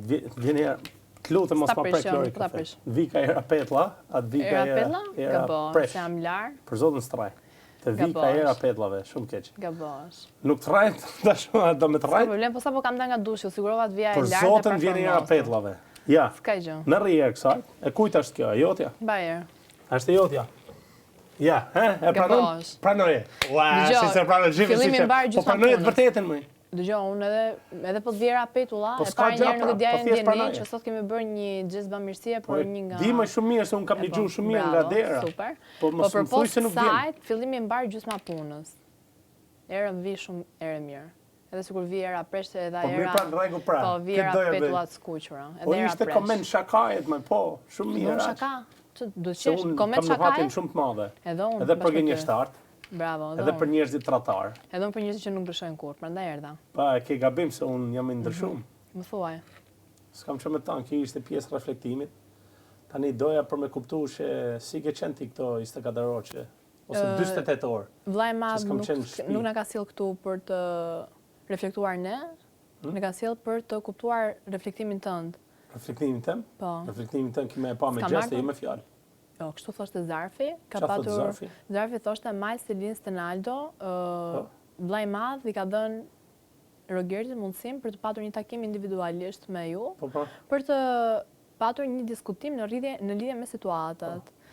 Vjen era, të lutem mos ma prek Lori po kafe. Vika era petlla, atë vika era petlla? Era presh. Se jam larë. Për zotin s'të rraj. Të vika era petllave, shumë keq. Gabosh. Nuk të rraj, tash do me të rraj. S'ka problem, po sapo kam dalë nga dushi, u sigurova të vija e larë. Për zotin vjen era petllave. Ja. S'ka gjë. Merri erë kësaj. E kujt është kjo? E jotja? Ba erë. Është e jotja. Ja, he, e pranon? Pranoje. Ua, si se pranon gjithë si se. Po pranoje të vërtetën më. Dëgjo, unë edhe edhe po të vjen era petulla, po e para njëherë nuk e dija po në dijeni që sot kemi bërë një gjest bamirësie po për një nga Di më shumë mirë se unë kam po, dëgjuar shumë mirë nga dera. Super. Po mos po më thuaj se nuk vjen. Fillimi i mbarë gjysma punës. Erën vi shumë erë mirë. Edhe sikur vi era presh edhe po, era. Po mirë pra në rregull pra. Po vi era petulla të skuqura. Edhe po, era presh. Po ishte koment shakajet më po, shumë mirë. Shumë shaka. Që do të qesh koment shakajet? Kam shumë të madhe. Edhe unë. Edhe për gënjeshtart. Bravo, edhe Edhe për njerëzit tradhtar. Edhe unë për njerëzit që nuk ndryshojnë kurrë, prandaj erdha. Pa, e ke gabim se unë jam i ndryshum. Mhm. Më thuaj. S'kam ç'me të thanë, kjo ishte pjesë reflektimit. Tani doja për me kuptu që si ke qenë ti këto 24 orë që ose 48 orë. Vllai i madh nuk nuk na ka sjellë këtu për të reflektuar ne, hmm? na ka sjellë për të kuptuar reflektimin tënd. Reflektimin tim? Po. Reflektimin tënd ki me e pa me gjeste, jo me fjalë. Jo, kështu thoshte zarfi, ka patur zarfi? Zarfi thoshte Miles Selin Stenaldo, ë po. vëllai i madh i ka dhënë Rogertit mundësinë për të patur një takim individualisht me ju, po, po. për të patur një diskutim në rridhje në lidhje me situatat. Po.